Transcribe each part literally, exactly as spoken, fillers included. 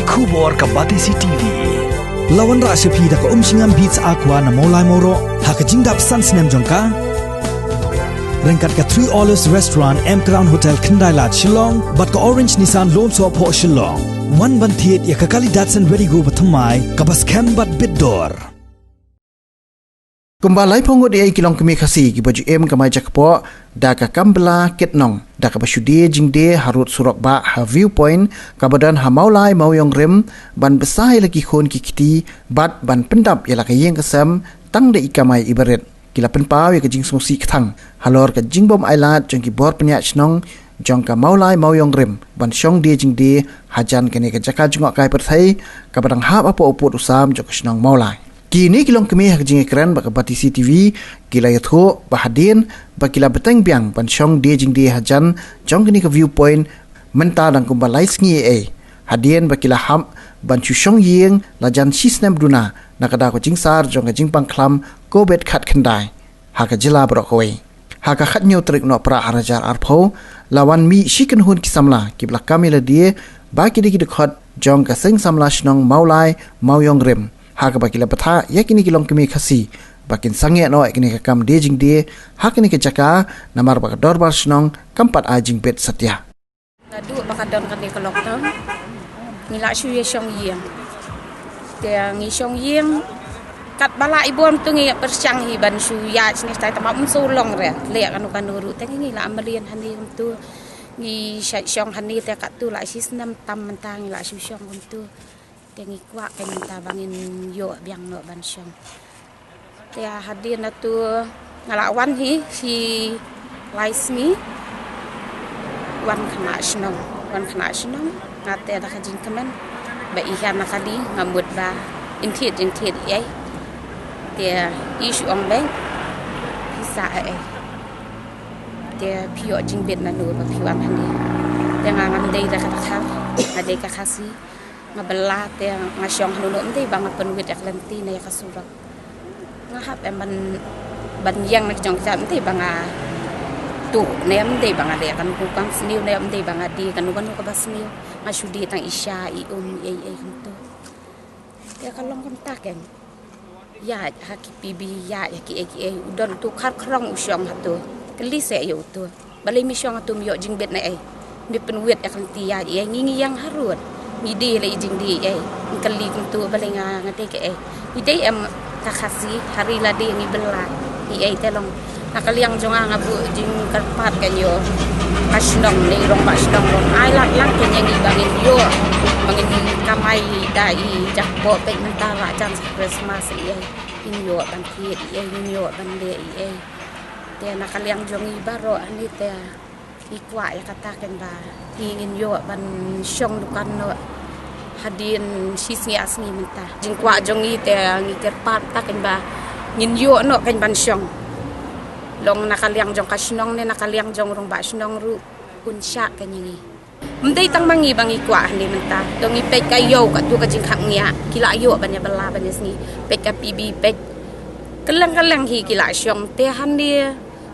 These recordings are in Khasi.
Khubor ka Batesi T V. La wanrah sha phi da ka Umshngam Beats Aqua na Mawlai Mawroh ha ka jingdap san snem jong ka. Ryngkat ka Three Olives Restaurant, M Crown Hotel, Khyndai Lad, Shillong, bad ka Orange Nissan Lumsohphoh, Shillong. Wan ban thied ïa ka kali Datsun Redi-GO bathymmai kaba skhem bad bit dor. Kumba laiphew ngut ïa ki longkmie Khasi kiba ju im kamai jakpoh da ka kam bylla kit nong da kaba shu die jingdie harud surok bah ha View Point kaba don ha Mawlai Mawiong Rim ban bsa ïa la ki khun ki kti bad ban pyndap ïa la ka ïing ka sem tang da i kamai i barit. Ki la pynpaw ïa ka jingsngewsih kthang halor ka jingbym ailad jong ki bor pynïaid shnong jong ka Mawlai Mawiong Rim ban shong die jingdie hajan kane ka jaka jngohkai pyrthei kaba dang hap hapoh u pud u sam jong ka shnong Mawlai. Kine ki longkmie ha ka jingïakren bad ka Batesi T V ki la ïathuh ba hadien ba ki la bteng biang ban shong die jingdie hajan jong kane ka View Point mynta dang kumba lai sngi ei ei. Hadien ba ki la hap ban shu shong ïing la jan shi snem duna na ka daw ka jingsar jong ka jingpang khlam Covid khatkhyndai ha ka jylla baroh kawei. Ha ka khathynñiew tarik Nohprah arhajar arphew la wan mih shi kynhun ki samla kiba la kam ïa lade ba ki dei ki dkhot jong ka seng samla shnong Mawlai Mawiong Rim ha kaba ki la bthah ïa kine ki longkmie Khasi ba kin sangeh noh ïa kane ka kam die jingdie ha kane ka jaka namar ba ka dorbar shnong kam pat ai jingbit satia. Naduh ba ka don kane ka lockdown ngi la shu ïa shong ïing. Te ngi shong ïing katba la i bor to ngi ïa pyrshang hi ban shu ïa shne tai tama um shu long re leh kano kano ruh te ngi la mlien hangne kumto. Ngi shong hangne te katto la shi snem tam mynta ngi la shu shong kumto. Te ngi kwah ka mynta ba ngin ïoh biang noh ban shong. Te hadien nangta nga la wan hi shi lai sngi. Wan khynnah shnong, wan khynnah shnong. Nga te da ka jingkmen ba i ha na kali nga mut ba in thied jingthied ei. Te i shu ong beit phi sa ei. Te phi ïoh jingbit nano ba phi wan hangne. Te nga ngam dei da ka dkhar, nga dei ka Khasi. Nga bylla te nga shong hangno ym dei ba nga pynwit ïa ka lynti ne ïa ka surok. Nga hap em ban, ban ïeng na ka jong ka jait ym dei ba nga tuh ne ym dei ba nga leh kano kano ka sniew ne ym dei ba nga die kano kano kaba sniew. Nga shu die tang i sha i um ei ei kumto. Te ka long kumta keiñ. Ïaid ha ki P B, ïaid ha kiei kiei, u don uto u khar khrong u shong hato. Kylli seh ïa uto. Balei me shong hato, me ïoh jingbit na ei? Me pynwit ïa ka lynti ïaid ei, ngi ngi ïeng harud. Ngi die leh i jingdie ei. Ngi kylli kumto balei nga, nga dei kaei. Ngi dei em ka Khasi, ha ri lade ngi bylla. Ngi ei te long. Na ka liang jong nga nga buh jingkyrpad keiñ ïa ka shnong ne i rangbah shnong ruh. Ai lad lang keiñ ïa ngi ba ngin ïoh, ba ngin kamai da i jakpoh peit mynta la jan Christmas ei ei. Ngin ïoh ban thied ei ei, ngin ïoh ban leh ei ei. Te na ka liang jong ngi baroh hangne te ngi kwah ïa kata keiñ ba ngi ngin ïoh ban shong dukan noh hadien shi sngi ar sngi mynta. Jingkwah jong ngi te ngi kyrpad ta keiñ ba ngin ïoh noh keiñ ban shong. Long na ka liang jong ka shnong ne na ka liang jong u rangbah shnong ruh un shah keiñ ïa ngi. Ym dei tang ma ngi ba ngi kwah hangne mynta. To ngi peit ka ïew katto ka jingkhapngiah. Ki la ïoh ban ïa bylla ban ïa sngi. Peit ka P B peit. Kylleng kylleng hi ki la shong te hangne.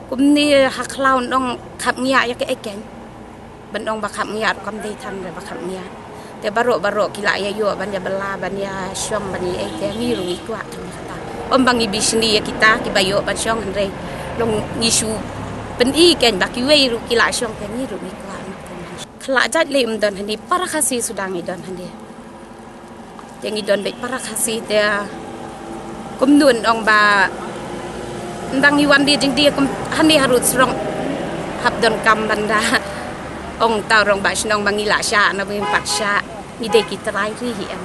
Kumne ha khlaw nong khapngiah ïa kaei keiñ. Ban ong ba khapngiah ruh kam dei than re ba khapngiah. Te baroh baroh ki la ïa ïoh ban ïa bylla ban ïa shong ban ïa ei te ngi ruh ngi kwah tang ïa kata. Ym ba ngi bishni ïa kita kiba ïoh ban shong hynrei long ngi shu pyni keiñ ba kiwei ruh ki la shong te ngi ruh ngi kwah. Khlad jait lei ym don hangne, para Khasi suda ngi don hangne. Te ngi don beit para Khasi te kumno ong ba ynda ngi wan die jingdie kum hangne harud surok hap don kam ban da ong ta u rangbah shnong ba ngi la shah na ba ngim pat shah. Ngi dei ki trai ri hi em.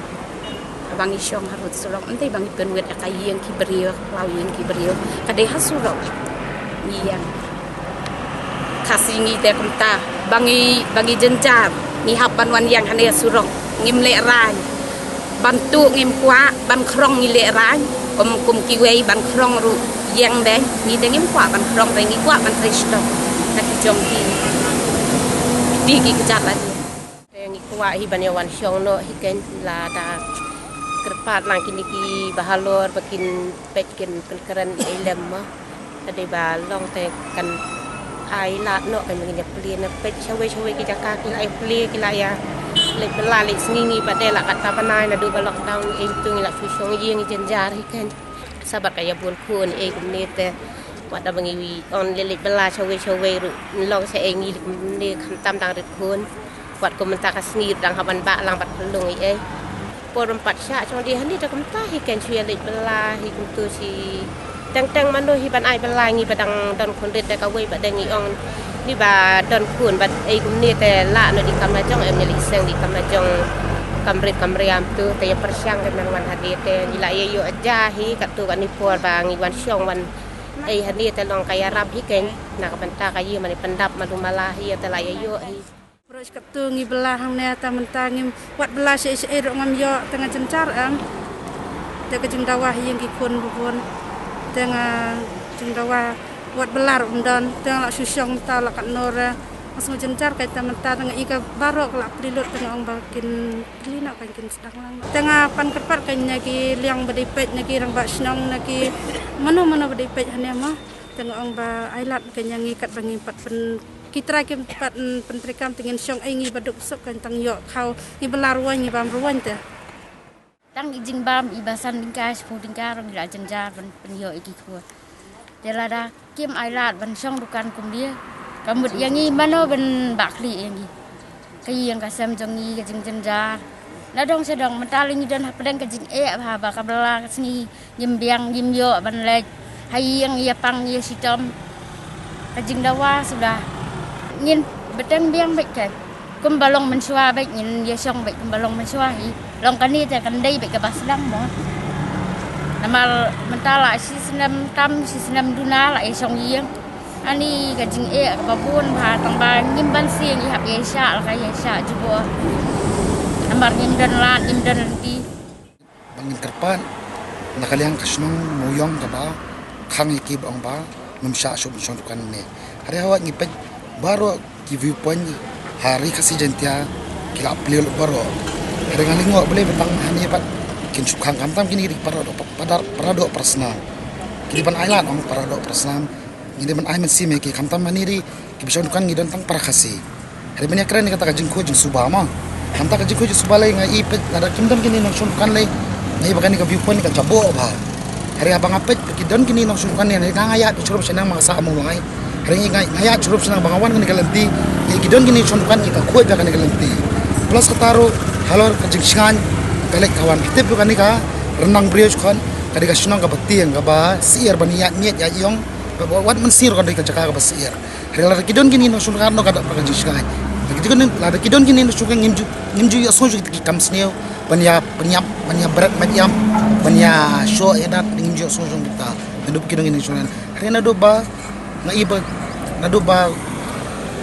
Ba ngi shong harud surok ym dei ba ngi pynwit ïa ka ïing ki briew, ka khlaw ïing ki briew. Ka dei ha surok ngi ïeng. Khasi ngi te kumta ba ngi, ba ngi jynjar ngi hap ban wan ïeng hangne ha surok. Ngim lehrain ban tuh ngim kwah, ban khrong ngi lehrain. Kum, kum kiwei ban khrong ruh ïeng dei. Ngi te ngim kwah ban khrong dei, ngi kwah ban trei shitom na ki jong ki, ki kjat lade. Te ngi kwah hi ban ïa wan shong noh hi keiñ, lada kyrpad lang kine kiba halor ba kin peit kin pynkren ei lem mo. Te dei ba long te kan ai lad noh keiñ ba ngin ïa plie na peit shawei shawei ki jaka ki la ïa plie ki la ïa Leit bylla leit sngi ngi pat de la katta bnai naduh ba lockdown, ei tu ngi la shu shong ïing i jynjar hi kein. Sa bad ka ïa bun khun ei kumne te. Wat da ba ngi wi on leit leit bylla shawei shawei ruh, long sha ei ngi kumne khamtam dang rit khun. Wat kum mynta ka sngi ruh dang hap ban bah lang bad pynlong ei ei. Por ban pat shah shong de hangne te kumta hi kein, shu ïa leit bylla hi kumtu shi. Teng teng mano hi ban ai bylla ngi ba dang don khun rit da kawei ba dang ngi ong ni ba don khun bad ei kumne te lah noh di kam la jong, em ne leit seng di kam la jong, kam rit kam riam tu te ïa pyrshang kein nang wan hadien te ngi la ïa ïoh ja hi katto katne por ba ngi wan shong wan ei hadien te long ka ïarap hi kein. Na ka bynta ka ïing mane pyndap malu mala hi te la ïa ïoh hi. Baroh shi katto ngi bylla hangne, te mynta ngim, wat bylla shaei shaei ruh ngam ïoh, te nga jynjar em. Te ka jingdawa ha ïing ki khun ba bun. Te nga jingdawa wat bylla ruh ym don, te nga la shu shong mynta la katno re. Nga sngew jynjar kein te mynta te nga i ka baroh ka la plie lut, te nga ong ba kin plie noh kein, kin sdang lang. Te nga pan kyrpad kein na ki liang ba dei peit, na ki rangbah shnong, na ki mano mano ba dei peit hangne mo. Te nga ong ba ai lad kein ïa ngi katba ngi pat pyn Ki trai kim pat, mm, pyntreikam te ngin shong ei ngi ba duk suk kein, tang ïoh khaw ngi ba la ruwaiñ ngi bam ruwaiñ te. Tang i jingbam i ba san tyngka shiphew tyngka ruh ngi la jynjar ban pynïoh ïa ki khun. Te lada kim ai lad ban shong dukan kumne, ka mut ïa ngi mano ban bah khlieh ïa ngi. Ka ïing ka sem jong ngi ka jingjynjar. Na dong sha dong mynta lei ngi don hapdeng ka jingeh bha ba ka bylla ka sngi ngim biang ngim ïoh ban leit ha ïing, ïa pang ïa shitom. Ka jingdawa suda ngin bteng biang beit kein. Kumba long mynshuwa beit ngin ïa shong beit kumba long mynshuwa hi. Long kane te kan dei beit kaba sdang mo. Namar mynta la shi snem tam shi snem duna la ïa shong ïing. Ani ka jingeh kaba bun bha tang ba ngim banse ngi hap ïa shah la ka ïa shah jubor. Namar ngim don lad ngim don lynti. Ba ngin kyrpad na ka liang ka shnong Mawïong kaba khang ïa ki ba ong ba ngim shah shuh ban shong dukan ne. Hynrei haba ngi peit baroh ki viewpoint ha Ri Khasi Jaiñtia ki la plie lut baroh. Hynrei nga lyngngoh balei ba tang hangne pat kin shu khang, khamtam kine ki para doh, para doh para snam. Ki dei ban ai lad ong para doh para snam. Ngi dei ban ai mynsiem ïa ki, khamtam hangne ri kiba shong dukan ngi don tang para Khasi. Hynrei ban ïakren ïa kata ka jingkhuid jingsuba mo. Khamtam ka jingkhuid jingsuba lei nga i peit lada kim don kine nongshong dukan lei, nga i ba kane ka viewpoint ka jaboh bha. Hynrei haba nga peit ba ki don kine nongshong dukan ne, nga ïaid shurum shaneng ma nga sah Mawlai. Hynrei nga, nga ïaid shurum shaneng ba nga wan kane ka lynti, ïa ki don kine nongshong dukan ïa ka khuid ba kane ka lynti. Plus kata ruh halor ka jingshngaiñ ka leit ka wan, ka tip ba kane ka ryndang briew jong ka dei ka shnong kaba tieng kaba syier ban ïaid miet ïaid ïong. Wat mynsiem ruh ka dei ka jaka kaba syier. Hynrei lada ki don kine nongshong dukan, no ka dei ka jingshngaiñ. Lada ki don, lada ki don kine nongshong dukan ngim ju, ngim ju ïohsngew jong kita ki kam sniew ban ïa pynïap, ban ïa bret ban ïam, ban ïa shoh ïa dat, ngim ju ïohsngew jong kita. Naduh ba ki don kine nongshong dukan. Hynrei naduh ba nga i ba, naduh ba,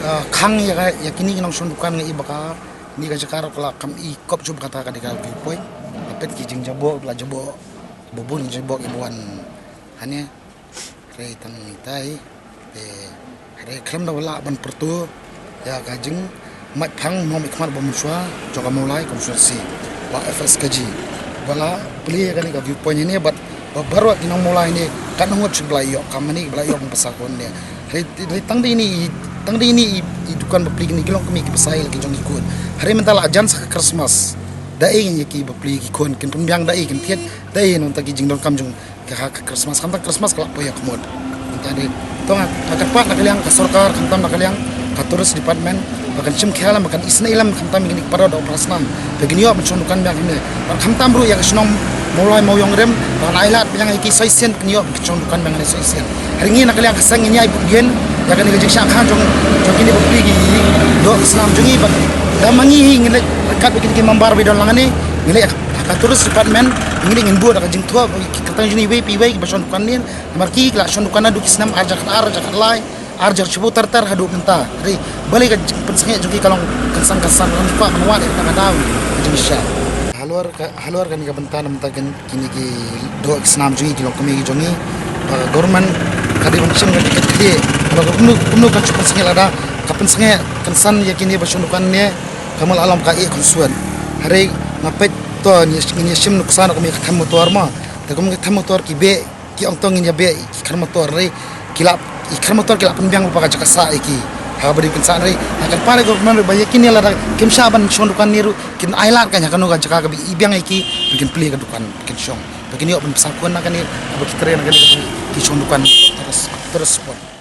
ah, khang ïa ka, ïa kine ki nongshong dukan nga i ba kane ka jaka ruh ka la kam i kop jong kata ka dei ka viewpoint. Nga peit ki jingjaboh, la jaboh, ba bun jaboh ki ba wan hangne. Hynrei tang ita hi, te hynrei khlem da ba lah ban pyrto ïa ka jingmait phang nongmihkhmat ba mynshuwa jong ka Mawlai constituency, ba F S K G ba la plie ïa kane ka viewpoint hangne bad ba baroh ki nong Mawlai hangne, katno ngut shu ba la ïoh kam hangne, ba la ïoh ban pynsa khun hangne. Hynrei, hynrei tang da ine i, tang da ine i, i dukan ba plie kine ki longkmie ki pynsa ïa la ki jong ki khun. Hynrei mynta la jan sa ka Christmas, da ei ïa ki ba plie ki khun kin pynbiang, da ei kin thied, da ei na bynta ki jingdonkam jong ka, ka Christmas, khamtam Christmas ka la poi ïa ka mut. Mynta dei to nga, nga kyrpad na ka liang ka sorkar, khamtam na ka liang ka tourist department, ba kan shim khia lem, ba kan isynei lem, khamtam ïa kine ki para doh para snam, ba kin ïoh ban shong dukan biang hangne. Bad khamtam ruh ïa ka shnong Mawlai Mawïong Rim, ba kan ai lad biang ïa ki soi sien, kin ïoh ban shong dukan biang hangne soi sien. Hynrei ngi na ka liang ka seng ngin ïai bud ïen ïa kane ka jingshah khang jong, jong kine ba plie ki doh ki snam jong ngi, bad da ma ngi hi ngin leit ryngkat bad kine ki member ba don lang hangne, ngin leit ha ka tourist department, ngin leit ngin bud da ka jingthoh ba ki kyrteng jong ngi iwei pa iwei kiba shong dukan hangne. Namar ki la shong dukan naduh ki snem ar hajar khatar, ar hajar khatlai, ar hajar shiphew ter ter haduh mynta. Hynrei balei ka jingpynsangeh jong ki ka long kynsan kynsan, ka long jingkwah ban wad ïa kata ka daw ka jingshah. Halor ka, halor kane ka bynta, na bynta kine ki doh ki snam jong ngi, ki longkmie ki jong ngi, ba ka government ka dei ban shim ka jingkitkhlieh. Ba kumno kumno kan shu pynsangeh, lada ka pynsangeh kynsan ïa kine ba shong dukan ne, ka mut la long ka ïeh kynsuan. Hynrei nga peit to ngin ïa shim nuksa na ka mut ka them motor mo. Te kum ka them motor ki beh, ki ong to ngin ïa beh ki kar motor, hynrei ki la, ki kar motor ki la pynbiang ba ka jaka sah ïa ki. Kaba dei kin san rei ha kan para government ba ïa kine lada kim shah ban shong dukan ne ruh kin ai lad kan ha kano ka jaka kaba i biang ïa ki ba kin plie ka dukan ba kin shong ba kin ïoh ban pynsakhun na kane ba ki trei na kane ki shong dukan terus terus spot.